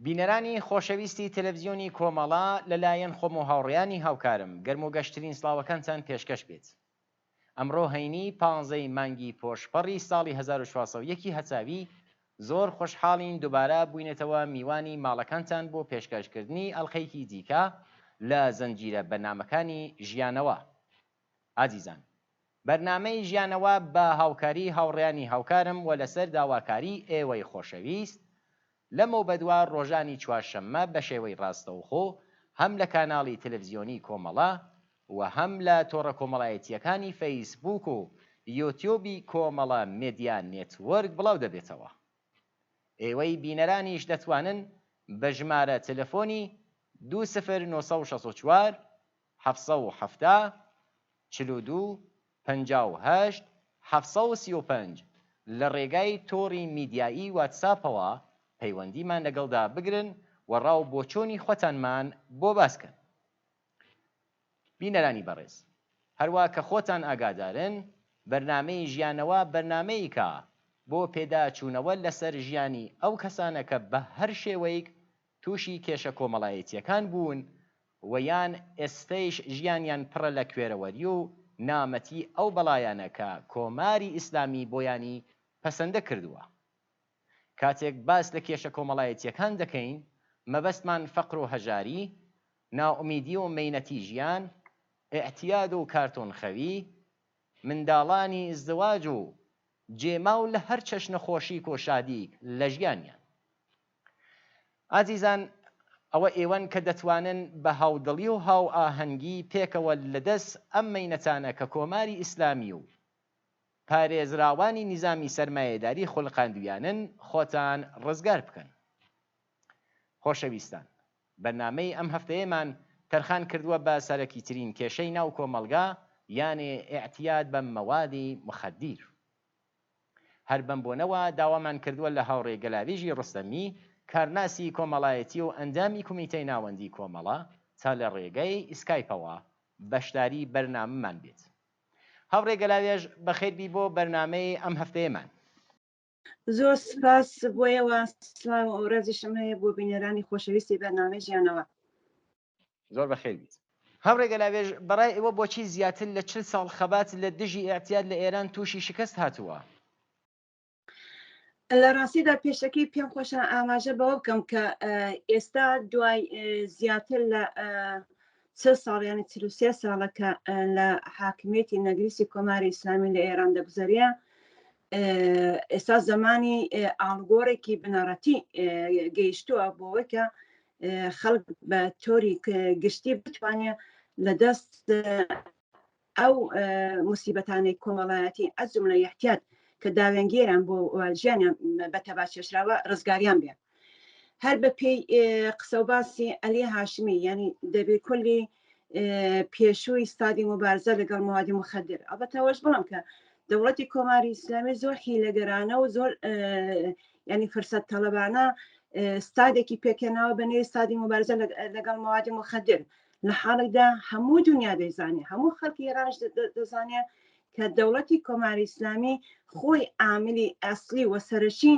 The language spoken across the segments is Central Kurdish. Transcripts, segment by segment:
بینەرانی خۆشەویستی تەلەفزیۆنی کۆمەڵە لە لایەن خۆم و هاوڕێیانی هاوکارم گەرم و گەشترین سڵاوەکانتان پێشکەش بێت. ئەمڕۆ هەینی پانزەی مانگی پۆشپەڕی ساڵی 1401 ی هەتاوی زۆر خۆشحاڵین دوبارە بوینەتەوە میوانی ماڵەکانتان بۆ پێشکەشکردنی ئەڵقەیەکی دیکە لە زنجیرە بەرنامەکانی ژیانەوە. ئازیزان بەرنامەی ژیانەوە بە هاوکاری هاوڕێیانی هاوکارم و لەسەر داواکاری ئێوەی خۆشەویست لەمەوبەدوا ڕۆژانی چوارشەممە بە شێوەی ڕاستەوخۆ هەم لە کاناڵی تەلەفزیۆنی کۆمەڵە و هەم لە تۆڕە کۆمەڵایەتییەکانی فەیسبووک و یوتیوبی کۆمەڵە مێدیا نێتوۆرک بڵاو دەبێتەوە. ئێوەی بینەرانیش دەتوانن بە ژمارە تەلەفۆنی دوو سفر 964 770 42 58 735 لە ڕێگای تۆڕی میدیایی واتساپەوە پەیوەندیمان لەگەڵدا بگرن و ڕا و بۆچۆنی خۆتانمان بۆ باس کەن. بینەرانی بەڕێز هەروا کە خۆتان ئاگادارن بەرنامەی ژیانەوە بەرنامەیکە بۆ پێداچوونەوە لەسەر ژیانی ئەو کەسانە کە بە هەر شێوەیک تووشی کێشە کۆمەڵایەتییەکان بوون و یان ئێستەیش ژیانیان پڕە لە کوێرەوەری و نامەتی ئەو بەڵایانە کە کۆماری ئیسلامی بۆیانی پەسەندە کردووە. کاتێک باس لە کێشە کۆمەڵایەتییەکان دەکەین، مەبەستمان فەقر و هەژاری، نائومیدی و مەینەتی ژیان، ئیعتیاد و کارتۆنخەوی، منداڵانی ئیزدواج و جێماو لە هەر چەشنە خۆشیک و شادیک لە ژیانیان. ئازیزان ئەوە ئێوەن کە دەتوانن بە هاودڵی و هاوئاهەنگی پێکەوە لە دەست ئەم مەینەتانە کە کۆماری ئیسلامی و پارێزراوانی نیزامی سەرمایەداری خولقاندویانن خۆتان ڕزگار بکەن. خۆشەویستان بەرنامەی ئەم هەفتەیەمان تەرخان کردووە بە سەرەکیترین کێشەی ناو کۆمەڵگا یانێ ئیعتیاد بە مەوادی مخدیر. هەر بەم بۆنەوە داوامان کردووە لە هاوڕێ گەلاویژی ڕۆستەمی، کارناسی کۆمەڵایەتی و ئەندامی کومیتەی ناوەندی کۆمەڵە تا لە ڕێگەی ئیسکایپەوە بەشداری بەرنامەمان بێت. هاوڕێ گەلاوێژ بەخێربی بۆ بەرنامەی ئەم هەفتەیەمان. زۆر سپاس بۆ ئێوە، سڵاو و ڕێزیشم هەیە بۆ بینەرانی خۆشەویستی بەرنامەی ژیانەوە. زۆر بەخێر بیت. هاوڕێ گەلاوێژ، بەڕای ئێوە بۆچی زیاتر لە 40 ساڵ خەبات لە دژی ئێعتیاد لە ئێران تووشی شکست هاتووە؟ لە ڕاستیدا پێشەکی پێم خۆشە ئاماژە بەوە بکەم کە ئێستا دوای زیاتر لە چ ساڵ یانی 43 ساڵە کە لە حاکمیەتی نەگریسی کۆماری ئیسلامی لە ئێران دەگوزەریە ئێستا زمانی ئاڵگۆڕێکی بنەڕەتی گەیشتووە بۆەوەی کە خەڵک بە تۆری گشتی بتوانێت لە دەست ئەو موسیبەتانەی کۆمەڵایەتی ئەز جملە احتیاط کە داوێنگێران بۆ ژیانیان بە تەبا چێشراوە ڕزگاریان بێ هەر بە پێی قسە و باسی عەلی هاشمی یعنی دەبێ کلی پێشووی ستادی مبارزە لەگەڵ موادی مخدر ئەڵبەتە ئەوەش بڵم کە دەوڵەتی کۆماری ئیسلامی زۆر حیلەگەرانە و زۆر ینی فرسەت تەڵەبانە ستادێکی پێکهێناوە بە نێوی ستادی مبارزە لەگەڵ موادی مخدر لە حاڵێکدا هەموو دنیا دەیزانێ هەموو خەڵکی ئێرانش دەزانێ کە دەوڵەتی کۆماری ئیسلامی خۆی عاملی ئەسلی و سەرەکی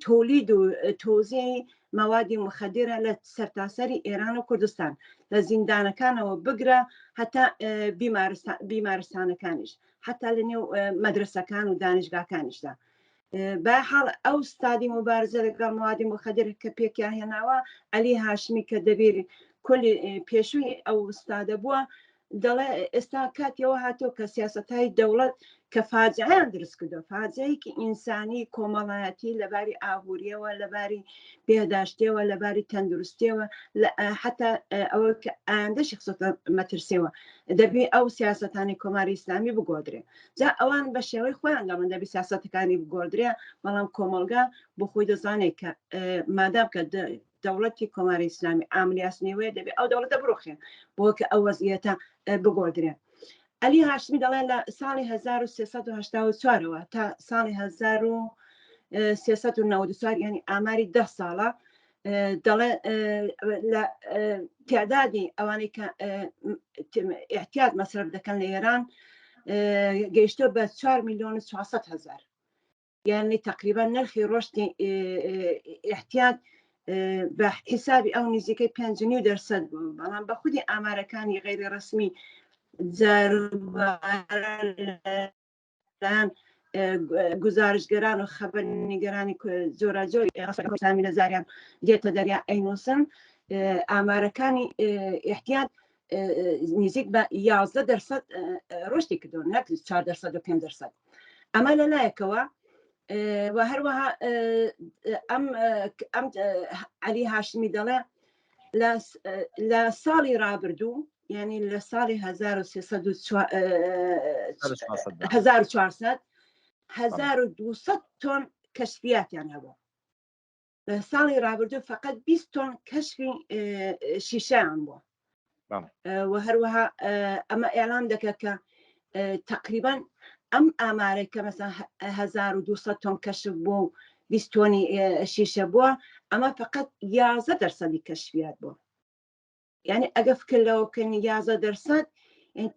تولید و تۆزیعی مەوادی مخدرە لە سەرتاسەری ئێران و کوردستان لە زیندانەکانەوە بگرە هەتا بیمارستانەکانیش حتا لە نێو مەدرسەکان و دانیشگاکانیشدا بە حاڵ ئەو ستادی مبارزە لەگەڵ موادی مخدر کە پێکیان هێناوە عەلی هاشمی کە دەبیر کلی پێشووی ئەو ستادە بووە دەڵێ ئێستا کاتیەوە هاتۆ کە سیاستهای دەوڵەت کە فاجعیان دروست کردو فاجعەیەکی ئینسانی کۆمەڵایەتی لەباری ئابووریەوە لەباری بێداشتیەوە لەباری تەندروستیەوە حتا ئەوە کە ئایندەشی خستۆتە مەترسیەوە دەبێ ئەو سیاستانی کۆماری ئیسلامی بگۆدرێ جا ئەوان بە شێوەی خۆیان دەڵێن دەبی سیاسەتەکانی بگۆردرێ بەڵام کۆمەڵگا بۆ خۆی دەزانێت کە مادام کە دەوڵەتی کۆماری ئیسلامی ئاملیاسنیوەیە دەبێ ئەو دەوڵەتە بڕوخێ بۆ کە ئەو وەزیەتە بگۆردرێ عەلی هاشمی دەڵێ لە ساڵی 1384ەوە تا ساڵی 1394 ینی ئاماری ده ساڵە دەڵێ لە تعدادی ئەوانەی کە احتیاط مەسرف دەکەن لە ئێران گەیشتۆ بە 4 میلیۆن و 400 هزار یعنی تقریبا نرخی ڕۆشتی احتیاط. بە حیسابی ئەو نزیکەی 5 دەرسەد بوو، بەڵام بە خودی ئامارەکانی غەیری ڕەسمی جاروبارە لەلایەن گوزارشگەران و خەبەرنیگەرانی جۆراجۆری ئیسلامی لە زاریان دێتە دەریا ئەینووسن، ئامارەکانی احتیاط نزیک بە 11 دەرسەد ڕشتی کردو نەک 4 دەرسەد و 5 دەرسەد. ئەمە لەلایەکەوە و هەروەها ئەم ئەم علی هاشمی دەڵێ لە ساڵی رابردوو، یعنی لە ساڵی 1400 1200 تۆن کەشفیاتیان هەبوو. لە ساڵی رابردوو فقط 20 تۆن کەشفی شیشەیان بووە. و هەروەها ئەمە ئێلام دەکە کە تقریبان ئەم ئامارەی کە مەسا 1200 تۆن کەشف بوو و 20 تۆنی شیشە بووە، ئەمە فقط 11 دەرسەدی کەشفیات بووە. یعنی ئەگە فکر لەوە بکەین 11 دەرسەد،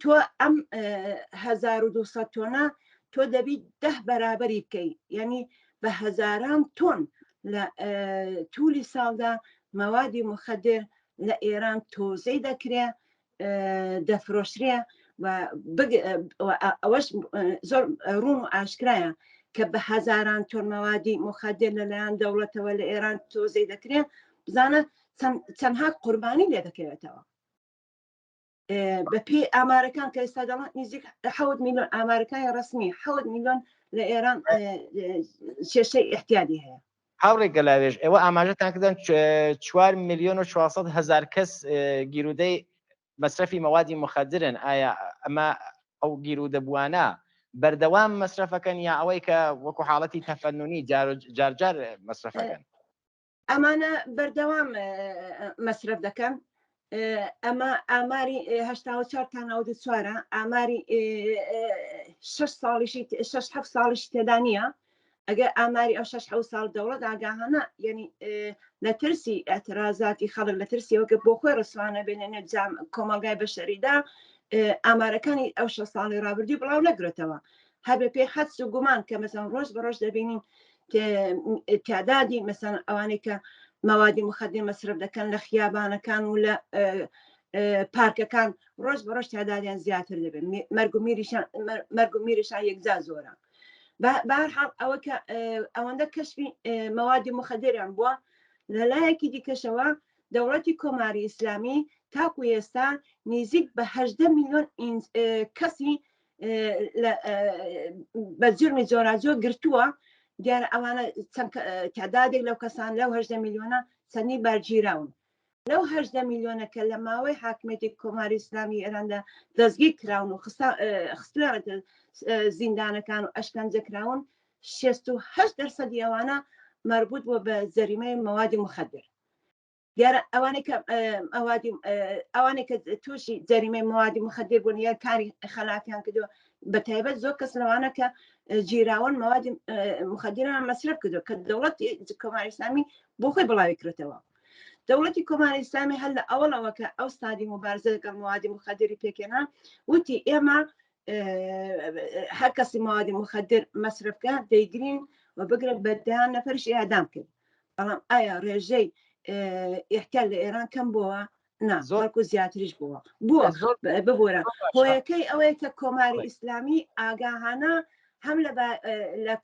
تۆ ئەم 1200 تۆنە تۆ دەبی 10 بەرابەری بکەی، یعنی بە هەزاران تۆن لە تولی ساڵدا مەوادی مخدر لە ئێران تۆزەی دەکرێ، دەفرۆشرێ و ئەوەش زۆر ڕوون و ئاشکرایە کە بە هەزاران تۆن مەوادی مخدر لەلایەن دەوڵەتەوە لە ئێران تۆزەی دەکرێ، بزانە چەندها قوربانی لێ دەکەوێتەوە. بە پێی ئامارەکان کە ئێستا دەڵێن نزیک 7 میلیۆن، ئامارەکانی ڕسمی 7 میلیۆن لە ئێران کێشەی احتیادی هەیە. هاوڕێ گەلاوێژ، ئێوە ئاماژەتان کردن 4 میلیۆن و 400 هەزار کەس گیرودەی مەسرەفی مەوادی مخدرن. ئایا ئەمە ئەو گیرودە بووانە بەردەوام مەسرەفەکەن یا ئەوەی کە وەکو حاڵەتی تەفەنونی جار جار مەسرەفەکەن؟ ئەمانە بەردەوام مەسرەف دەکەن. ئەمە ئاماری 84 تا 94، ئاماری 6 ساڵیشی 6 7 ساڵیشی تێدا نییە. ئەگەر ئاماری ئەو 6 7 ساڵ دەوڵەت ئاگاهانە، یعنی لە ترسی اعترازاتی خەڵک، لە ترسیەوە کە بۆ خۆی ڕسوانە بێنێ نێو کۆمەڵگای بەشەریدا، ئامارەکانی ئەو 6 ساڵی ڕابردووی بڵاو نەگرێتەوە. هەر بە پێی حەدس و گومان کە مەسەن ڕۆژ بە ڕۆژ دەبینین تعدادی مەسەن ئەوانەی کە مەوادی مخدر مەسرف دەکەن لە خیابانەکان و لە پارکەکان ڕۆژ بە ڕۆژ تعدادیان زیاتر دەبێت، مەرگ و میریشان یەکجا زۆرە. بەهەرحاڵ ئەوە کە ئەوەندە کەشفی مەوادی مخدریان بووە، لە لایەکی دیکەشەوە دەوڵەتی کۆماری ئیسلامی تاکو ئێستا نزیک بە 18 میلیۆن کەسی بە جرمی جۆراجۆ گرتووە. دیارە ئەوانە چەند تعدادێک لەو کەسان لەو 18 میلیۆنە چەندی بارگیراون. لەو 18 میلیۆنە کە لە ماوەی حاکمیەتی کۆماری ئیسلامی ئێراندا دەستگیر کراون و خستراونەتە زیندانەکان و ئەشکەنجە کراون، 68 دەرسەدی ئەوانە مەربوط بووە بە جەریمەی مەوادی مخدر. دیارە ئەوانەی کە مەوادی ئەوانەی کە تووشی جەریمەی مەوادی مخدر بوون یا کاری خەلافیان کردووە، بە تایبەت زۆر کەس لەوانە کە گیراون مەوادی مخدریان مەسرەف کردووە کە دەوڵەتی کۆماری ئیسلامی بۆ خۆی بڵاوی کردەوە. دەوڵەتی کۆماری ئیسلامی هەر لە ئەوەڵەوە کە ئەو ستادی مبارزە لەگەڵ مەوادی مخدری پێکهێنا، وتی ئێمە هەر کەسی مەوادی مخدر مەسرەف بکە دەیگرین و بگرە بە دەیان نەفەرش ئێعدام کرد. بەڵام ئایا ڕێژەی ئیحتیال لە ئێران کەم بووە؟ نا، بەڵکو زیاتریش بووە. بووە ببوورە، هۆیەکەی ئەوەیە کە کۆماری ئیسلامی ئاگاهانە هەم لە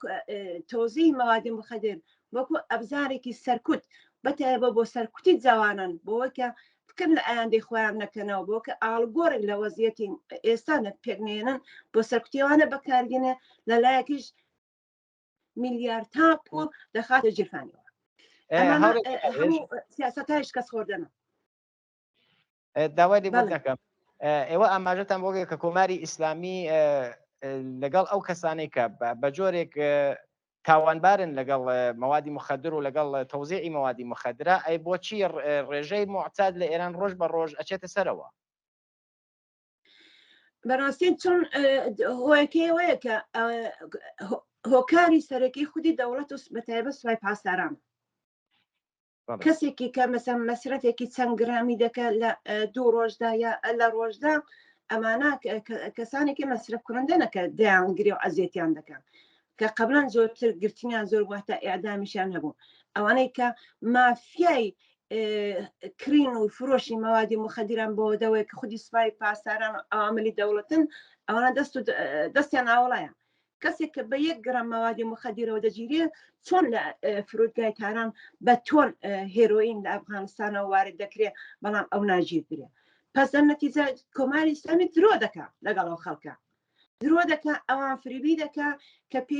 تۆزیی مەوادی مخدر وەکو ئەبزارێکی سەرکوت، بەتایبە بۆ سەرکوتی جوانان، بۆەوەی کە فکر لە ئایندەی خۆیان نەکەنەوە، بۆ کە ئاڵگۆڕێک لە وەزیەتی ئێستا پێک نێنن، بۆ سەرکوتیوانە بەکارگەنێ. لە لایەکیش میلیاردها پوڵ دەخاتە ژیرفانیەوە. هەموو سیاسەتای شکست خۆردنە. داوای لێبوردن دەکەم، ئێوە ئاماژەتان بۆ کە کۆماری ئیسلامی لەگەڵ ئەو کەسانەی کە بە جۆرێک تاوانبارن لەگەڵ مەوادی مخدر و لەگەڵ تەوزیعی مەوادی مخدرە، ئەی بۆچی ڕێژەی موعتاد لە ئێران ڕۆژ بە ڕۆژ ئەچێتە سەرەوە؟ بەڕاستی چۆن هۆیەکەی ئەوەیە کە هۆکاری سەرەکی خودی دەوڵەت و بەتایبەت سوپای پاسداران. کەسێکی کە مەسەن مەسرەفێکی چەند گرامی دەکە لە دوو ڕۆژدا یا لە ڕۆژدا، ئەمانە کەسانێکی مەسرەف کنندە کە دەیانگرێ و ئەزیەتیان دەکەن، کە قبلان زۆرتر گرتنیان زۆر بووە تا ئێعدامیشیان هەبوو. ئەوانەی کە مافیای کڕین و فرۆشی مەوادی مخدران بۆ دەوەی کە خودی سوپای پاسداران و عواملی دەوڵەتن ئەوانە دەست و دەستیان ئاوڵایە کەسێک کە بە یەک گرام مەوادی مخدرەوە دەگیرێ چۆن لە فرودگای تاران بە تۆن هێرۆین لە ئەفغانستانەوە وارد دەکرێ بەڵام ئەو ناگیردرێ پس دەر نەتیجە کۆماری ئیسلامی درۆ دەکا لەگەڵ ئەو خەڵکە درۆ دەکا ئەوان فریبی دەکا کە پێ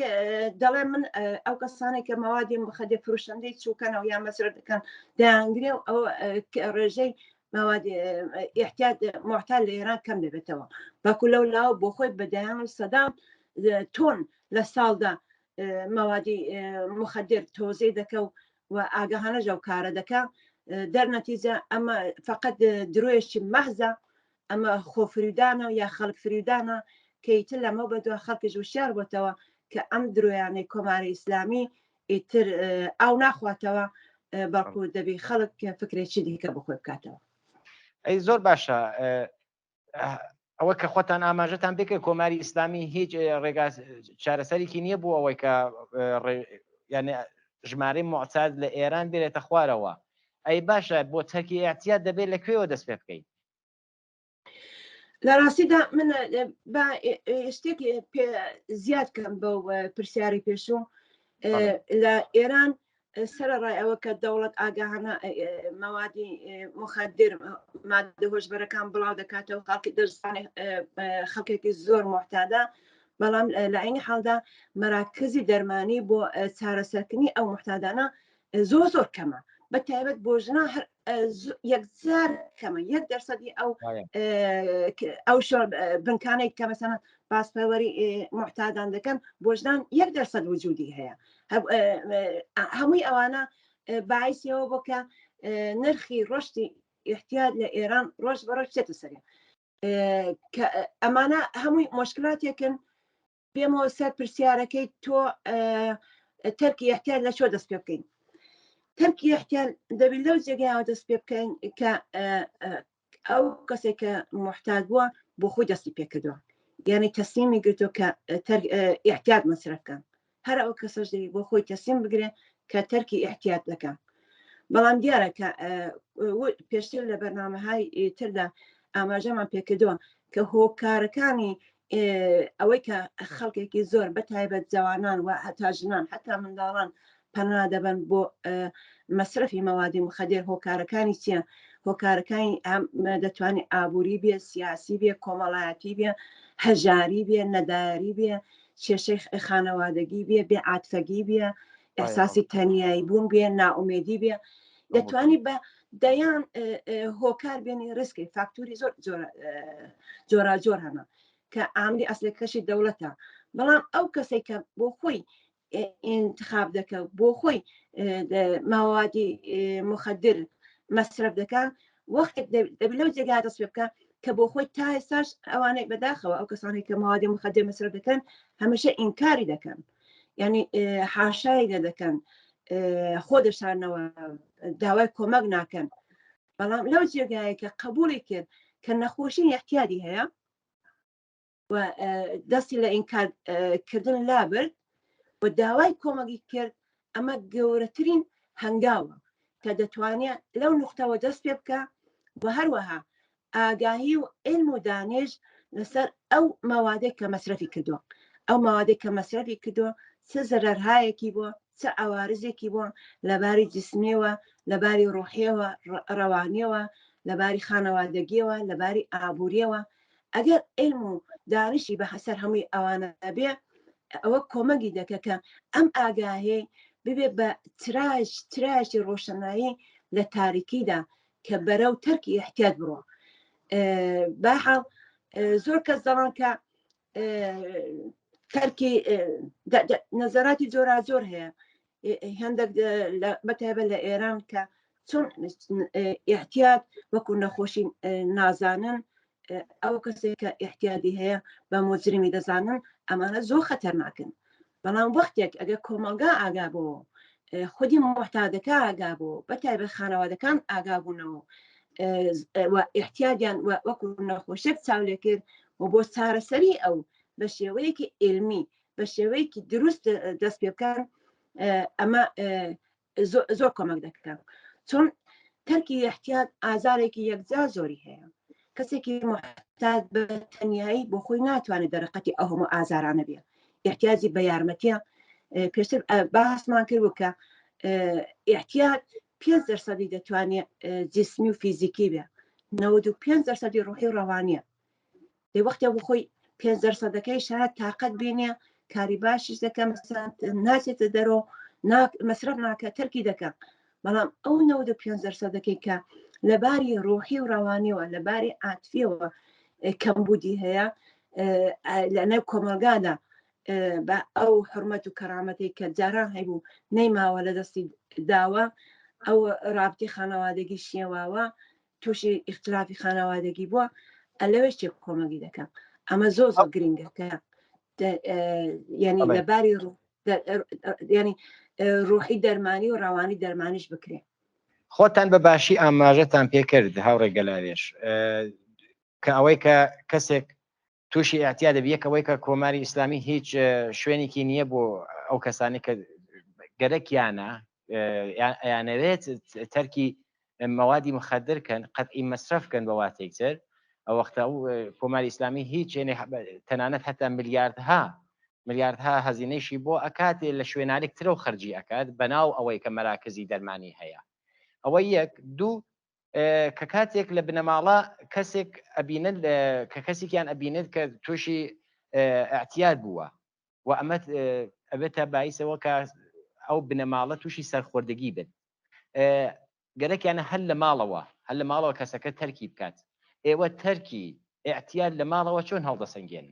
دەڵێ من ئەو کەسانێک کە مەوادی مخدر فروشندەی چووکەنەوە یان مەسرەف دەکەن دەیانگرێ و ئەو ڕێژەی مەوادی احتیاط معتاد لە ئێران کەم دەبێتەوە بەکو لەو لاوە بۆ خۆی بە دەیان و سەدان تۆن لە ساڵدا مەوادی مخدر تۆزێ دەکە و و ئاگاهانەش ئەو کارە دەکا دەرنەتیجە ئەمە فقط درۆیەکی مەحزە ئەمە خۆفریودانە یا خەڵک فریودانە کە ئیتر لەمە بەدوا خەڵکیش وشیار بۆتەوە کە ئەم درۆیانەی کۆماری ئیسلامی ئیتر ئاو ناخواتەوە بەڵکو دەبی خەڵک فکرێکی دیکە بخۆی بکاتەوە. ئەی زۆر باشە ئەوە کە خۆتان ئاماژەتان پێکرد کۆماری ئیسلامی هیچ ڕێگا چارەسەرێکی نییە بۆ ئەوەی کە یعنی ژمارەی معتاد لە ئێران بێنێتە خوارەوە ئەی باشە بۆ تەرکی ئاعتیاد دەبێت لە کوێوە دەست پێ بکەین؟ لە ڕاستیدا من با شتێک زیاد کەم بەو پرسیاری پێشوو لە ئێران سەرەڕای ئەوە کە دەوڵەت ئاگاهانە مەوادی مخدر مادە هۆشبەرەکان بڵاو دەکاتەوە خەڵکی دەرزانێ خەڵکێکی زۆر محتادە بەڵام لە عینی حاڵدا مەراکزی دەرمانی بۆ چارەسەرکردنی ئەو محتادانە زۆر زۆر کەمە بە تایبەت بۆ ژنان هەر یەکجار کەمە یەک دەرسەدی ئەو ئەو بنکانێک کە مەسەن پاسپەوەری محتادان دەکەن بۆ ژنان یەک دەرسەد وجودی هەیە هەمووی ئەوانە باعیسیەوە بۆ کە نرخی ڕۆشتی احتیاط لە ئێران ڕۆژ بە ڕۆژ چێتە سەرێ کە ئەمانە هەمووی مشکلاتێکن بێمەوە سەر پرسیارەکەی تۆ تەرکی احتیال لە چۆ دەست پێ بکەین تەرکی احتیال دەبی لەو جێگایەوە دەست پێ بکەین کە ئەو کەسێک کە محتاج بووە بۆ خۆی دەستی پێکردووە یعنی تەسلیمی گرتو کە احتیاط مەسرف بکەن هەر ئەو کەسەش دەبی بۆ خۆی تەسلیم بگرێ کە تەرکی احتیاط دەکە بەڵام دیارە کە پێشتر لە بەرنامەهای تردا ئاماژەمان پێکردووە کە هۆکارەکانی ئەوەی کە خەڵکێکی زۆر بە تایبەت جوانان و هەتا ژنان حتا منداڵان پەنا دەبەن بۆ مەسرەفی مەوادی مخدر هۆکارەکانی چییە؟ هۆکارەکانی دەتوانێت ئابووری بێ سیاسی بێ کۆمەڵایەتی بێ هەژاری بێ نەداری بێ کێشەی خانەوادەگی بێ بێ عاتفەگی بێ ئەساسی تەنیایی بوون بێ ناومێدی بێ دەتوانی بە دەیان هۆکار بێنی ڕیسکی فاکتوری زۆر جۆرا جۆر هەنە کە ئامری ئەسلەکەشی دەوڵەتە بەڵام ئەو کەسێک کە بۆ خۆی انتخاب دەکە بۆ خۆی ماوادی مخدر مەسرف دەکە وەختێک دەبی لەو جێگا دەست پێ بکە کە بۆ خۆی تا ئێستاش ئەوانەی بەداخەوە ئەو کەسانێک کە ماوادی مخدر مەسرف دەکەن هەمیشە ئینکاری دەکەن یعنی حاشای لێ دەکەن خۆ دەشارنەوە داوای کۆمەک ناکەن بەڵام لەو جێگایە کە قبولی کرد کە نەخۆشی احتیادی هەیە و دەستی لە ئینکار کردن لابرد و داوای کۆمەگی کرد ئەمە گەورەترین هەنگاوە کە دەتوانێت لەو نقطەوە دەست پێ بکە و هەروەها ئاگاهی و علم و دانش لەسەر ئەو مەوادێک کە مەسرەفی کردووە ئەو مەوادێک کە مەسرەفی کردووە چ زەرەرهایەکی بووە چ عوارزێکی بووە لەباری جسمیەوە لەباری ڕۆحیەوە ڕەوانیەوە لەباری خانەوادەگیەوە لەباری ئابووریەوە ئەگەر علم و دانشی بە سەر هەمووی ئەوانە بێ ئەوە کۆمەگی دەکە کە ئەم ئاگاهی ببێ بە چراش چرایەکی ڕۆشنایی لە تاریکیدا کە بەرەو تەرکی احتیاط بڕۆ باحاڵ زۆر کەس دەڵان کە تەرکی نەزەراتی جۆراجۆر هەیە هەندێک بەتایبەت لە ئێران کە چۆن احتیاط وەکو نەخۆشی نازانن ئەو کەسێک کە احتیادی هەیە بە مجرمی دەزانن ئەمانە زۆر خەتەرناکن بەڵام وەختێک ئەگەر کۆمەڵگا ئاگا بۆ خودی محتادەکە ئاگا بۆ بە تایبەت خانەوادەکان ئاگا بوونەوە احتیادیان وەکو نەخۆشێک چاو لێکرد و بۆ چارەسەری ئەو بە شێوەیەکی علمی بە شێوەیەکی دروست دەست پێ بکەن ئەمە زۆر کۆمەک دەکەن چۆن تەرکی احتیاط ئازارێکی یەکجار زۆری هەیە کەسێکی محتاج بە تەنایی بۆ خۆی ناتوانێت دەرەقەتی ئەو هەموو ئازارانە بێ احتیاجی بە یارمەتیە پێشتر باسمان کرد کە احتیاط پێ دەرسەدی دەتوانێت جسمی و فیزیکی بێ 95 دەرسەدی ڕوحی و ڕەوانیە دەی وەختێ بۆ خۆی پێنج دەرسەدەکەی شایەت تاقەت بێنێ کاری باشیش دەکە ناچێتە دەرۆ مەسرەف ناکە تەرکی دەکە بەڵام ئەو 95 دەرسەدەکەی کە لەباری ڕۆحی و ڕەوانیەوە لەباری عاتفیەوە کەمبوودی هەیە لە نێو کۆمەلگادا بە ئەو حرمەت و کەرامەتێک کە جاران هەیبوو نەیماوە لە دەستی داوە ئەو رابطی خانەوادەگی شێواوە تووشی ئیختلافی خانەوادەگی بووە لەوێش چێک کۆمەگی دەکەم ئەمە زۆر زۆر گرنگە کە ینی لەباری ینی ڕوحی دەرمانی و ڕەوانی دەرمانیش بکرێ. خۆتان بە باشی ئاماژەتان پێکرد هاوڕێ گەلاوێژ کە ئەوەی کە کەسێک تووشی ئاعتیا دەبی یەک ئەوەی کە کۆماری ئیسلامی هیچ شوێنێکی نییە بۆ ئەو کەسانی کە گەرەکیانە ئەیانەوێت تەرکی مەوادی مخدر کەن قەتعی مەسرەف کەن بە واتێک تر ئەو وەختە ئەو کۆماری ئیسلامی هیچ تەنانەت هەتا ملیاردها ملیاردها هەزینەیشی بۆ ئەکات لە شوێنانێک ترەوە خەرجی ئەکات بەناو ئەوەی کە مەراکزی دەرمانی هەیە ئەوە یەک دوو کە کاتێک لە بنەماڵە کەسێک ئەبینن کە کەسێکیان ئەبینێت کە تووشی اعتیاد بووە و ئەمە ئەبێتە بایسەوە کە ئەو بنەماڵە تووشی سەرخۆردگی بن گەرەکیانە هەر لە ماڵەوە هەر لە ماڵەوە کەسەکە تەرکی بکات ئێوە تەرکی اعتیاد لە ماڵەوە چۆن هەڵدەسەنگێن؟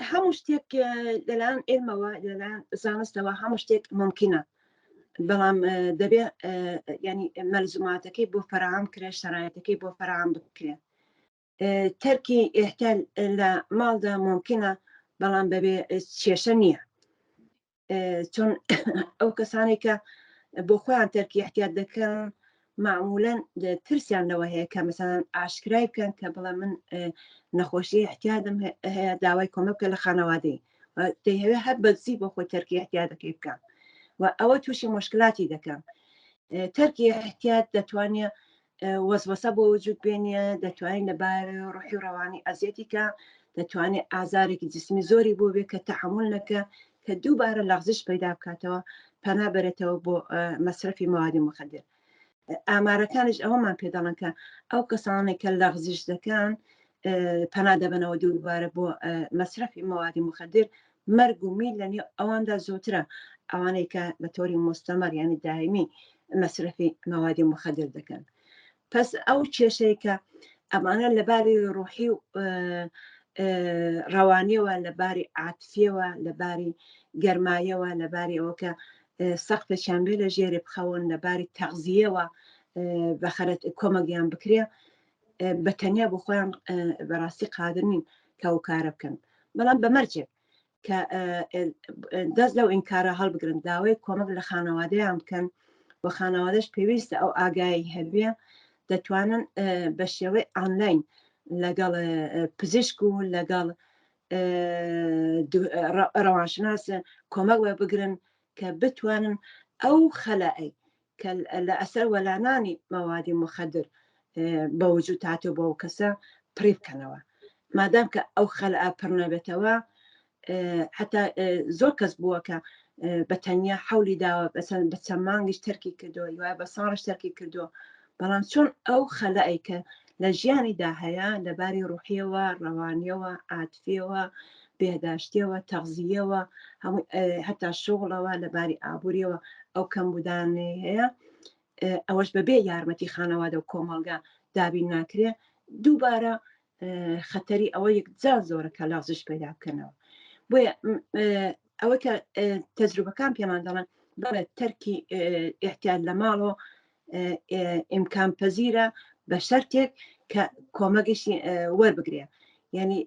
هەموو شتێک لەلایەن ئێمەوە لەلایەن زانستەوە هەموو شتێک ممکنە بەڵام دەبێ ینی مەلزوماتەکەی بۆ فەراهەم کرێ شەرایەتەکەی بۆ فەراهەم بکرێ تەرکی ئێحتال لە ماڵدا ممکنە بەڵام بەبێ کێشە نییە چۆن ئەو کەسانێک کە بۆ خۆیان تەرکی احتیاط دەکەن معمولەن ترسیان لەوە هەیە کە مەسەن ئاشکرای بکەن کە بڵێ من نەخۆشی احتیادم هەیە داوای کۆمە بکە لە خانەوادەی دەیهەوێ هەر بەزی بۆ خۆی تەرکی احتیادەکەی بکە و ئەوە تووشی مشکلاتی دەکەن تەرکی احتیاد دەتوانێت وەسوەسە بۆ وجود بێنێ، دەتوانێت لە باری ڕۆحی و ڕەوانی ئەزیەتی کا، دەتوانێت ئازارێکی جسمی زۆری بۆ بێ کە تەحەمول نەکە، کە دووبارە لەغزش پەیدا بکاتەوە، پەنا بەرێتەوە بۆ مەسرەفی مەوادی مخدر. ئامارەکانیش ئەوەمان پێ دەڵێن کە ئەو کەسانێک کە لەغزش دەکەن پەنا دەبەنەوە دووبارە بۆ مەسرەفی مەوادی مخدر، مەرگ و میر لە نێو ئەواندا زۆترە ئەوانەی کە بە تۆری مستەمەر یعنی دایمی مەسرەفی مەوادی مخدر دەکەن پس ئەو کێشەیە کە ئەمانە لەباری ڕۆحی و ڕەوانیەوە لەباری عاتفیەوە لەباری گەرمایەوە لەباری ئەوە کە سەقفێکیان بێ لە ژێرێ بخەون لەباری تەغزیەوە بەخەرەت کۆمەگیان بکرێ بە تەنیا بۆ خۆیان بەڕاستی قادر نین کە ئەو کارە بکەن بەڵام بە مەرجێک کە دەست لەو ئینکارە هەڵبگرن داوای کۆمەک لە خانەوادەیان بکەن و خانەوادەش پێویستە ئەو ئاگایی هەبێ دەتوانن بە شێوەی ئانلاین لەگەڵ پزیشک و لەگەڵ ڕەوانشناس کۆمەک وەربگرن کە بتوانن ئەو خەلەی کە لە ئەسەر وەلانانی مەوادی مخدر بە وجود هاتوو بۆ کەسە پڕی بکەنەوە مادام کە ئەو خەلئ پڕ نەبێتەوە حتا زۆر کەس بووە کە بە تەنیا حەولی داوە بەسەن بە چەند مانگیش تەرکی کردووە وایە بە ساڵش تەرکی کردووە بەڵام چۆن ئەو خەلەی کە لە ژیانیدا هەیە لەباری ڕوحیەوە ڕەوانیەوە عاتفیەوە بێداشتیەوە تەغزیەوە هەموو هەتا شغڵەوە لەباری ئابووریەوە ئەو کەمبوودانەی هەیە ئەوەش بەبێ یارمەتی خانەوادە و کۆمەڵگا دابین ناکرێ دووبارە خەتەری ئەوە یەکجار زۆرە کە لازش پەیدا بکەنەوە بۆیە ئەوە کە تەجروبەکان پێمان دەڵێن بەڵێ تەرکی احتیاط لە ماڵەوە ئیمکان پەزیرە بە شەرتێک کە کۆمەگەشی وەربگرێ یعنی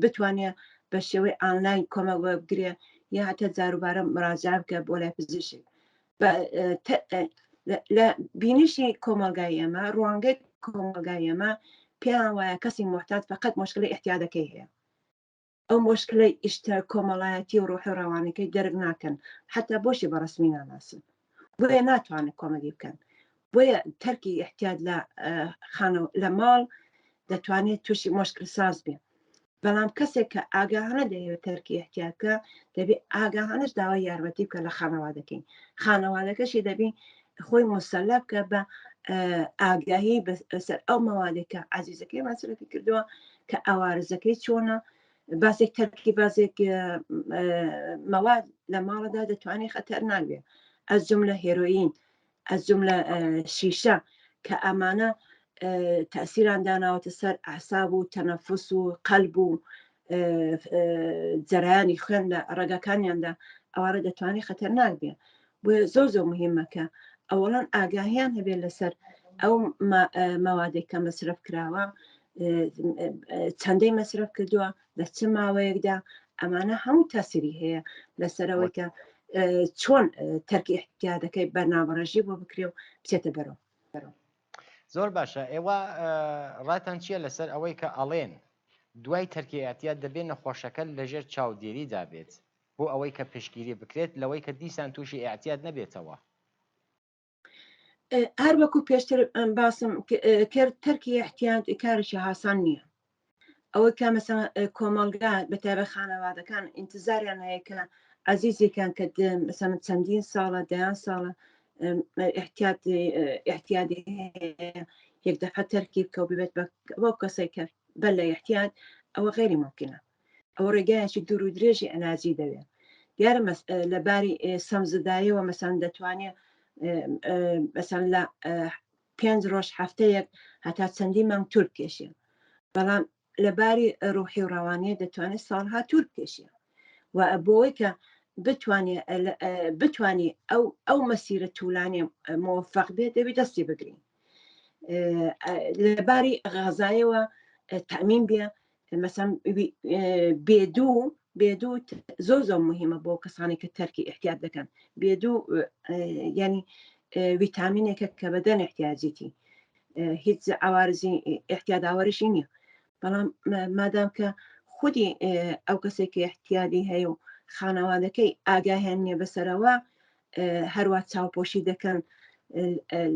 بتوانێ بە شێوەی ئانلاین کۆمەک وەربگرێ یا هەتا جاروبارە مراجعە بکە بۆ لای پزیشک لە بینیشی کۆمەلگای ئێمە ڕوانگەی کۆمەلگای ئێمە پێیان وایە کەسی محتاج فقط مشکلی احتیادەکەی هەیە. ئەو مۆشکلەی ئیشتە کۆمەڵایەتی و ڕۆحی و ڕەوانەکەی دەرک ناکەن حتا بۆشی بە ڕسمی ناناسن بۆیە ناتوانن کۆمەدی بکەن بۆیە تەرکی احتیاد لە خانە لە ماڵ دەتوانێت تووشی مۆشکل ساز بێ بەڵام کەسێک کە ئاگاهانە دەیەوێت تەرکی احتیاد بکە دەبێ ئاگاهانەش داوای یارمەتی بکە لە خانەوادەکەی خانەوادەکەشی دەبی خۆی مسەلا بکە بە ئاگاهی بەسەر ئەو مەوادێک کە عزیزەکەی مەسرەفی کردووە کە ئاوارزەکەی چۆنە باسێک تەرکی بازێک مەواد لە ماڵەدا دەتوانێت خەتەر ناگوێ ئەس جملە هێرۆین ئەس جملە شیشە کە ئەمانە تەسیران داناوەتە سەر ئەعساب و تەنەفس و قەلب و جەرایانی خوێن لە ڕێگاکانیاندا ئەوانە دەتوانێت خەتەرناک بێ بۆیە زۆر زۆر مهمە کە ئەوەڵەن ئاگاهیان هەبێت لەسەر ئەو مەوادێک کە مەسرەف کراوە چەندەی مەسرەف کردووە لە چ ماوەیەکدا ئەمانە هەموو تاسیری هەیە لەسەرەوەی کە چۆن تەرکی احتیادەکەی بەرنامەڕێژی بۆ بکرێ و بچێتە بەرەوە. زۆر باشە ئێوە ڕاتان چییە لەسەر ئەوەی کە ئەڵێن دوای تەرکی ئیعتیاد دەبێ نەخۆشەکە لەژێر چاودێریدا بێت بۆ ئەوەی کە پشتگیری بکرێت لەوەی کە دیسان تووشی ئیعتیاد نەبێتەوە؟ هەر وەکو پێشتر باسم کرد تەرکی احتیاد کارێکی هاسان نییە ئەوەی کە مەسەڵەن کۆمەڵگا بە تایبەت خانەوادەکان ئینتزاریان هەیە کە عەزیزێکیان کە مەسەڵەن چەندین ساڵە دەیان ساڵە احتیاط احتیادی هەیە یەک دەفعە تەرکی بکە و ببێت بە بەو کەسێک کە بەر لە احتیاد ئەوە غەیری ممکنە ئەوە ڕێگایەکی دوور و درێژی علاجی دەوێت دیارە لە باری سەمزدایەوە مەسەن دەتوانێت مەسەن لە پێنج ڕۆژ هەفتەیەک هەتا چەندین مانگ تور بکێشێ بەڵام لە باری ڕوحی و ڕەوانیە دەتوانێت ساڵها تور بکێشێ و بۆی کە بتوانێت بتوانێت ئەو ئەو مەسیرە تولانێ مۆفق بێت دەبێت دەستی بگرین لە باری غازایەوە تەمین بێ مەسەن بێدوو بێدوو زۆر زۆر مهمە بۆ کەسانی کە تەرکی احتیاط دەکەن بێدوو ینی ویتامینێکە کە بەدەن احتیاجێتی هیچ عوارزی احتیاد ئاوەرشی نییە بەڵام مادام کە خودی ئەو کەسێک کە احتیادی هەیە و خانەوادەکەی ئاگاهیان نییە بەسەرەوە هەروە چاوپۆشی دەکەن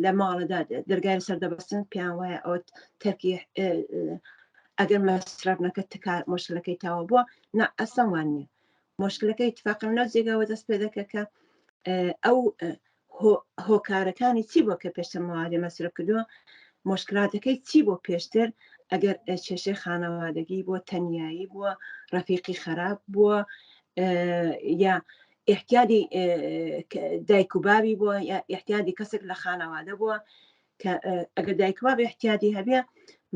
لە ماڵەدا دەرگای سەر دەبەستن پێیان وایە ئەوە تەرکی ئەگەر مەسرەف نەکە تکار مشکلەکەی تاوە بووە نا ئەسڵەن وان نییە مشکلەکەی اتفاقا لەو جێگاوە دەست پێ دەکە کە ئەو هۆکارەکانی چی بۆ کە پێشتر مەوادی مەسرەف کردووە مشکلاتەکەی چی بۆ پێشتر ئەگەر کێشەی خانەوادگی بووە تەنیایی بووە ڕەفیقی خراپ بووە یا ئیحتیادی دایک و بابی بووە یا ئیحتیادی کەسێک لە خانەوادە بووە کە ئەگەر دایک و باب ئیحتیادی هەبێ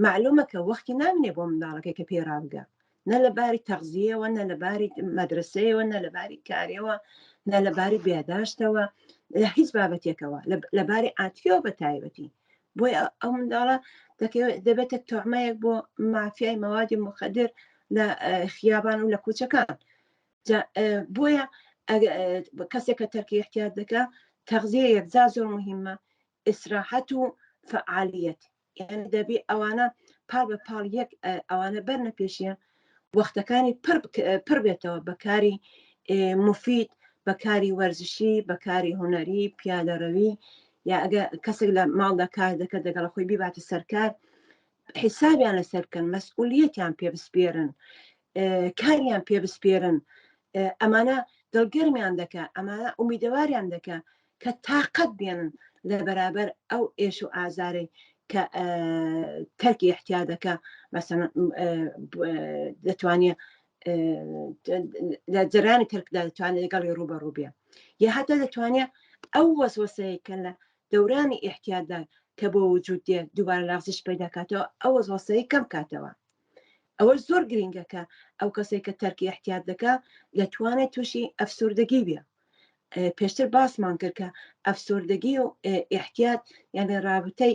معلومە کە وەختی نامێنێ بۆ منداڵەکەی کە پێی ڕابگە نە لە باری تەغزیەوە نە لە باری مەدرسەیەوە نە لە باری کارەوە نە لە باری بێداشتەوە لە هیچ بابەتێکەوە لە باری عاتفیەوە بە تایبەتی بۆی ئەو منداڵە دەبێتە تۆعمەیەک بۆ مافیای مەوادی مخدر لە خیابان و لە کوچەکان بۆیە کەسێک کە تەرکی احتیاط دەکا تەغزیە یەکجار زۆر مهمە ئیسراحەت و فعالیت یعنی دەبی ئەوانە پاڵ بە پاڵ یەک ئەوانە بەرنە پێشیە وەختەکانی پڕ بێتەوە بەکاری مفید بەکاری وەرزشی بەکاری هونەری پیادەڕەوی یا ئەگە کەسێک لە ماڵدا کار دەکە دەگەڵ خۆی بیباتە سەرکار حیسابیان لەسەر بکەن مەسئولیەتیان پێ بسپێرن کاریان پێ بسپێرن ئەمانە دڵگەرمیان دەکە ئەمانە ئومیدەواریان دەکە کە تااقەت بێنن لە بەرابەر ئەو ئێش و ئازارەی کە تەرکی احتیادەکە مەسەن دەتوانێت لە جەرانی تەرکدا دەتوانێت لەگەڵی ڕوبەڕوو بێ یا هەتا دەتوانێت ئەو وەسوەسەیە کە لە دەورانی ئیحتیاددا کە بۆ وجود دێ دووبارە لەغزش پەیدا کاتەوە ئەو وەسوەسەی کەم کاتەوە ئەوە زۆر گرنگە کە ئەو کەسێک کە تەرکی احتیاد دەکا دەتوانێت تووشی ئەفسوردەگی بێ پێشتر باسمان کرد کە ئەفسوردەگی و احتیاد یعنی رابطەی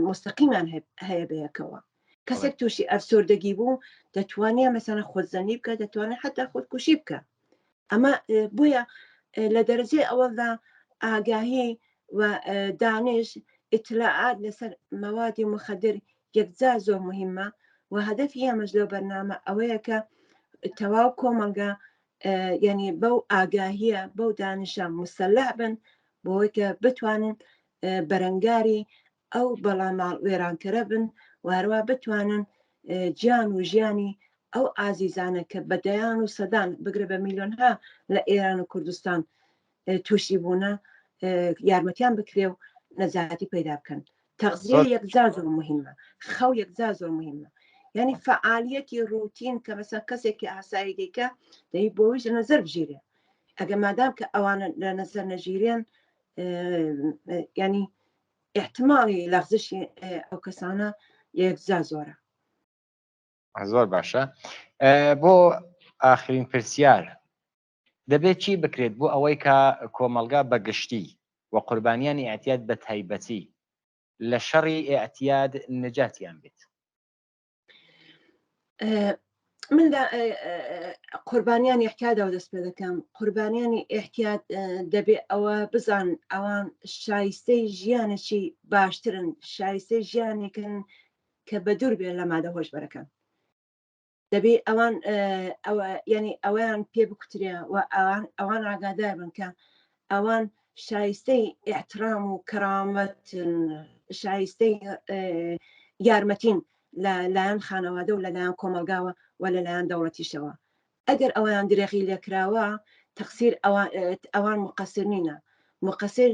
مستەقیمان هەیە بەیەکەوە کەسێک تووشی ئەفسوردەگی بوو دەتوانێت مەسەلەن خۆزەنی بکە دەتوانێت حتا خۆتکوشی بکە ئەمە بۆیە لە دەرەجەی ئەوەڵدا ئاگاهی و دانش ئیتلاعات لەسەر مەوادی مخدر یەکجار زۆر مهمە و هەدەفی ئێمەش لەو بەرنامە ئەوەیە کە تەواو کۆمەڵگا یعنی بەو ئاگاهیە بەو دانیشە مسلح بن بۆی کە بتوانن بەرەنگاری ئەو بەڵا ماڵ وێرانکەرە بن و هەروە بتوانن گیان و ژیانی ئەو ئازیزانە کە بە دەیان و سەدان بگرە بە میلیۆنها لە ئێران و کوردستان تووشی بوونە یارمەتیان بکرێ و نەجاتی پەیدا بکەن. تەغزیە یەکجار زۆر مهمە، خەو یەکجار زۆر مهمە، یعنی فعالیەتی ڕوتین کە مەسەن کەسێکی ئاسایی دیکە دەی بۆیش لە نەزەر بژیرێ. ئەگە مادام کە ئەوانە لە نەزەر نەژیرێن ینی احتماڵی لەغزشی ئەو کەسانە یەکجار زۆرە. زۆر باشە. بۆ ئاخرین پرسیار، دەبێت چی بکرێت بۆ ئەوەی کە کۆمەڵگا بە گشتی و قوربانیانی ئیعتیاد بە تایبەتی لە شەڕی ئیعتیاد نەجاتیان بێت؟ من لە قوربانیانی احتیادەوە دەست پێ دەکەم. قوربانیانی احتیاد دەبێ ئەوە بزان ئەوان شایستەی ژیانێکی باشترن، شایستەی ژیانێکن کە بە دوور بێن لە مادە هۆشبەرەکان. دەبێ ئەوان ئەوە یعنی ئەویان پێ بکوترێ و ئەوان ئەوان ئاگادار بن کە ئەوان شایستەی احترام و کەرامەتن، شایستەی یارمەتین لە لایەن خانەوادە و لەلایەن کۆمەلگاوە و لەلایەن دەوڵەتیشەوە. ئەگەر ئەویان درێغی لێکراوە تەقسیر ئەوان مقەسر نینە، مقەسر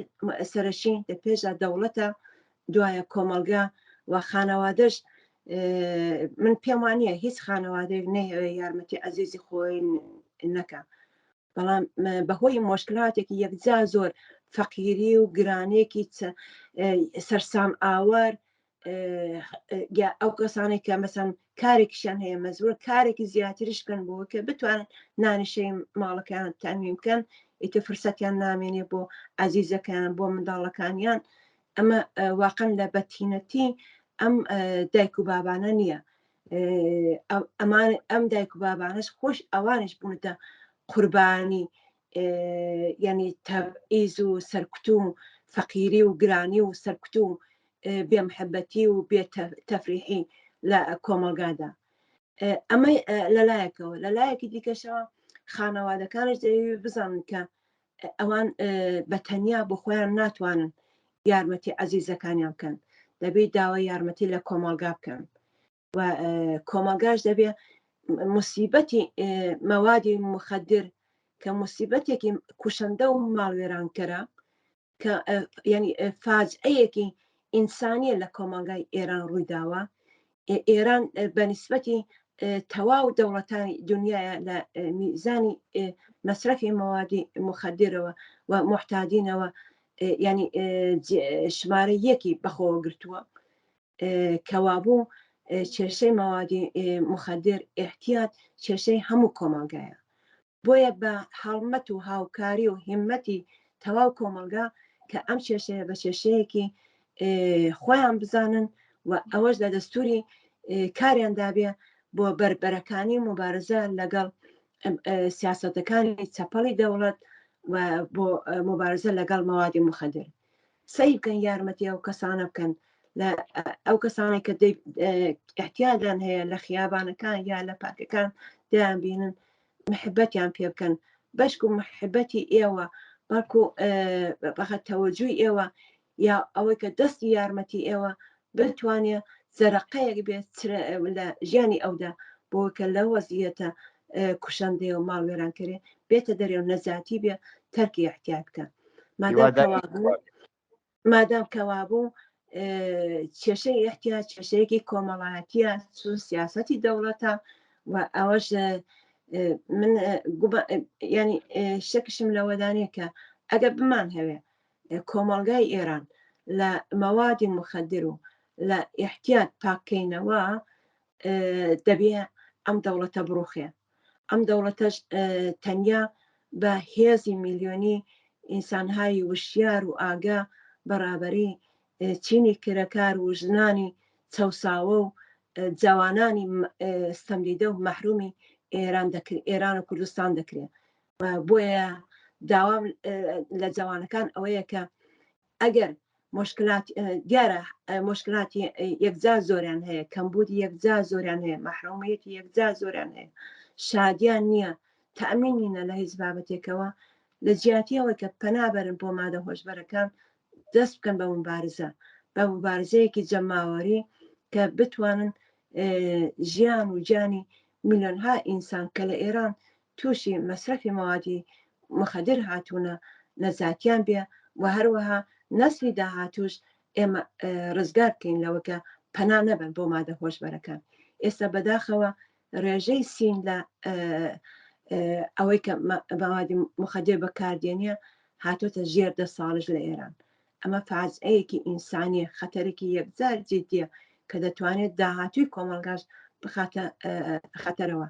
سەرەکی لە پێشدا دەوڵەتە، دوایە کۆمەلگا و خانەوادەش. من پێم وانە هیچ خانەوادەیەک نەیەوێ یارمەتی ئەزیزی خۆی نەکە، بەڵام بەهۆی مۆشکلاتێکی یەکجار زۆر، فەقیری و گرانێکی سەرسام ئاوەر، یا ئەو کەسانێک کە مەسەن کارێکیشیان هەیە مەزبوور کارێکی زیاتریش بکەن بۆ کە بتوانن نانیشەی ماڵەکەیان تەمین بکەن، ئیتر فرسەتیان نامێنێ بۆ ئازیزەکەیان، بۆ منداڵەکانیان. ئەمە واقعا لە بەتینەتی ئەم دایک و بابانە نییە. ئەمان ئەم دایک و بابانەش خۆش ئەوانش بوونەتە قوربانی ینی تەبعیز و سەرکوت و فەقیری و گرانی و سەرکوت و بێمحەبەتی و بێ تەفریحی لە کۆمەڵگادا. ئەمە لەلایەکەوە، لەلایەکی دیکەشەوە خانەوادەکانش دەیەوێت بزانن کە ئەوان بە تەنیا بۆ خۆیان ناتوانن یارمەتی عەزیزەکانیان بکەن، دەبێت داوای یارمەتی لە کۆمەڵگا بکەن و کۆمەڵگاش دەبێ مصیبەتی مەوادی مخدر کە مصیبەتێکی کوشندە و ماڵوێرانکەرە، کە ینی فاجعەیەکی ئینسانیە لە کۆمەڵگای ئێران ڕوویداوە. ئێران بە نسبەتی تەواو دەوڵەتانی دنیاە لە میزانی مەسرەفی مەوادی مخدرەوە و محتادینەوە ینی شمارە یەکی بەخۆوە گرتووە. کەوابوو کێشەی مەوادی مخدر احتیاط کێشەی هەموو کۆمەڵگایە. بۆیە بە هەڵمەت و هاوکاری و هیمەتی تەواو کۆمەڵگا کە ئەم کێشەیە بە کێشەیەکی خۆیان بزانن و ئەوەش لە دەستوری کاریان دابێ بۆ بەربەرەکانی مبارزە لەگەڵ سیاسەتەکانی چەپەڵی دەوڵەت و بۆ مبارزە لەگەڵ مەوادی مخدر. سەیر بکەن یارمەتی ئەو کەسانە بکەن، لە ئەو کەسانێک کە احتیادیان هەیە لە خیابانەکان یا لە پارکەکان دەیان بینن، محبەتیان پێ بکەن، بەشک و محبەتی ئێوە بەڵکو بەخە تەوەجوی ئێوە یا ئەوەی کە دەستی یارمەتی ئێوە بتوانێ زەرەقەیەک بێت لە ژیانی ئەودا بۆ کە لە وەزیەتە کوشندەیە و ماڵوێرانکەرێ بێتە دەرێ و نەجاتی بێ تەرکی احتیاط بکە. مادام کەوابوو مادام کەوابوو کێشەی احتیاج کێشەیەکی کۆمەڵایەتیە، چون سیاسەتی دەوڵەتە و ئەوەش من ینی شەکشم لەوەدانەیە کە ئەگەر بمان هەوێ کۆمەڵگای ئێران لە مەوادی مخدر و لە احتیاط پاککەینەوە دەبێ ئەم دەوڵەتە بڕوخێ. ئەم دەوڵەتەش تەنیا بە هێزی میلیۆنی ئینسانهایی وشیار و ئاگا بەرابەری چینی کرێکار و ژنانی چەوساوە و جەوانانی ستەمدیدە و مەحرومی ئێران دەکرێت، ئێران و کوردستان دەکرێت. بۆیە داوام لە جەوانەکان ئەوەیە کە ئەگەر مشکلات دیارە مشکلاتی یەکجار زۆریان هەیە، کەمبوودی یەکجار زۆریان هەیە، مەحرومیەتی یەکجار زۆریان هەیە، شادیان نییە، تەئمین نینە لە هیچ بابەتێکەوە، لە جیاتی ئەوەی کە پەنا بەرن بۆ مادە هۆشبەرەکان، دەست بکەن بە موبارزە، بە موبارزەیەکی جەماوەری کە بتوانن ژیان و گیانی میلیۆنها ئینسان کە لە ئێران تووشی مەسرەفی مەوادی مخدر هاتوونە نەجاتیان بێ و هەروەها نەسلی داهاتووش ئێمە ڕزگار بکەین لەوە کە پەنا نەبەن بۆ مادە هۆشبەرەکان. ئێستا بەداخەوە ڕێژەی سین لە ئەوەی کە مەوادی مخدر بەکاردێنە هاتۆتە ژێر 10 ساڵش لە ئێران. ئەمە فاجعەیەکی ئینسانیە، خەتەرێکی یەکجار جدیە کە دەتوانێت داهاتووی کۆمەڵگاش بخاتە خەتەرەوە.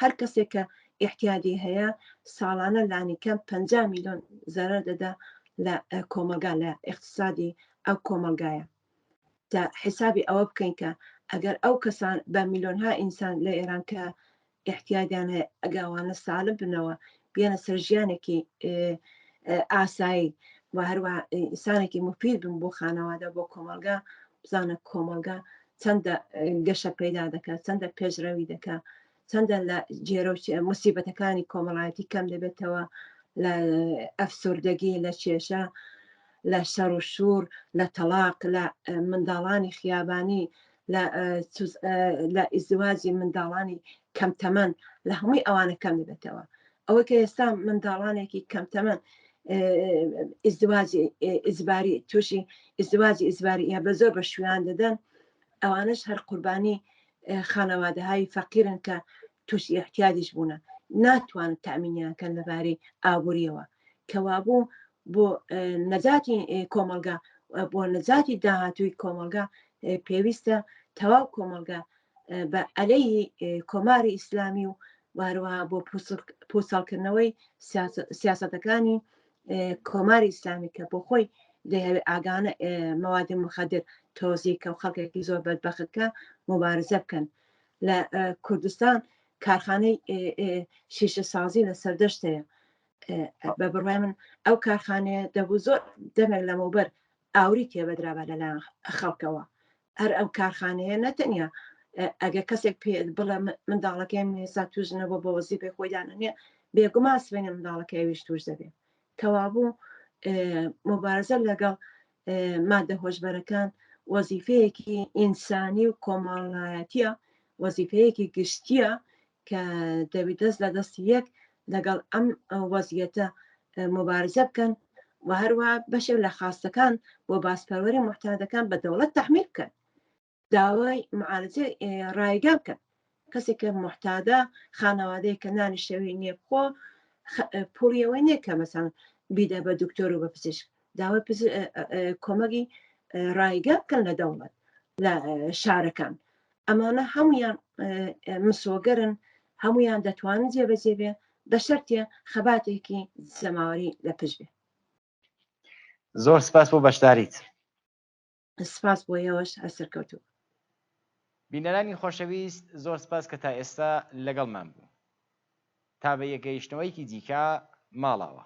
هەر کەسێک کە ئیحتیادی هەیە ساڵانە لانیکەم 50 میلیۆن زەرەر دەدا لە کۆمەڵگا، لە ئیقتسادی ئەو کۆمەڵگایە. تا حسابی ئەوە بکەین کە ئەگەر ئەو کەسان بە میلیۆنها ئینسان لە ئێران کە ئیحتیادیان هەیە ئەگە ئەوانە سالم بنەوە بێنە سەر ژیانێکی ئاسایی و هەروە ئینسانێکی مفید بن بۆ خانەوادە بۆ کۆمەڵگا، بزانە کۆمەڵگا چەندە گەشە پەیدا دەکات، چەندە پێشڕەوی دەکات، چەندە لە جێرە و موسیبەتەکانی کۆمەڵایەتی کەم دەبێتەوە، لە ئەفسوردەگی، لە کێشە، لە شەڕ و شوور، لە تەلاق، لە منداڵانی خیابانی، لە ئیزدواجی منداڵانی کەم تەمەن، لە هەمووی ئەوانە کەم دەبێتەوە. ئەوەی کە ئێستا منداڵانێکی کەم تەمەن ئیزدواجی ئیجباری تووشی ئیزدواجی ئیجباری یا بە زۆر بە شویان دەدەن، ئەوانەش هەر قوربانی خانەوادەهای فەقیرن کە تووشی ئیعتیادیش بوونە، ناتوانن تامینیان کەن لەبارەی ئابووریەوە. کەوابوو بۆ نەجاتی کۆمەڵگا، بۆ نەجاتی داهاتووی کۆمەڵگا پێویستە تەواو کۆمەڵگا بە عەلەیهی کۆماری ئیسلامی و هەروەها بۆ پووچەڵکردنەوەی سیاسەتەکانی کۆماری ئیسلامی کە بۆ خۆی دەیەوێت ئاگانە مەوادی مخدر تۆزی کە و خەڵکێکی زۆر بەدبەخت کە موبارزە بکەن. لە کوردستان کارخانەی شیشە سازی لە سەردەشت هەیە. بە بڕوای من ئەو کارخانەیە دەبوو زۆر دەمێک لەمەوبەر ئاوری تێبەدرابا لەلایەن خەڵکەوە. هەر ئەو کارخانەیە نەتەنیا ئەگەر کەسێک پێ بڵێ منداڵەکەی من ئێستا توش نەبوو بە وەزیفەی خۆی دانەنێ، بێگومان سبەینێ منداڵەکەی ئەویش توش دەبێ. کەوابوو مبارزە لەگەڵ مادە هۆشبەرەکان وەزیفەیەکی ئینسانی و کۆمەڵایەتیە، وەزیفەیەکی گشتیە کە دەبی دەست لە دەستی یەک لەگەڵ ئەم وەزیەتە مبارزە بکەن و هەروە بەشێک لە خاستەکان بۆ باسپەروەری محتادەکان بە دەوڵەت تحمیل بکەن، داوای معالجە ڕایگا بکەن. کەسێک کە محتادە، خانەوادەیە کە نانی شەوی نییە بخۆ، پوڵیەوەی نییە کە مەسەن بیدە بە دکتۆر و بە پزیشک، داوای کۆمەگی ڕایگا بکەن لە دەوڵەت لە شارەکان. ئەمانە هەمویان مسۆگەرن، هەمویان دەتوانن جێبەجێ بێ بە شەرتێ خەباتێکی جەماوەری لە پشت بێ. زۆر سپاس بۆ بەشداریت. سپاس بۆ ئێوەش، هەر سەرکەوتوو. بینەرانی خۆشەویست زۆر سپاس کە تا ئێستا لەگەڵمان بوون. تا بە یەکگەیشتنەوەیەکی دیکە ماڵاوا.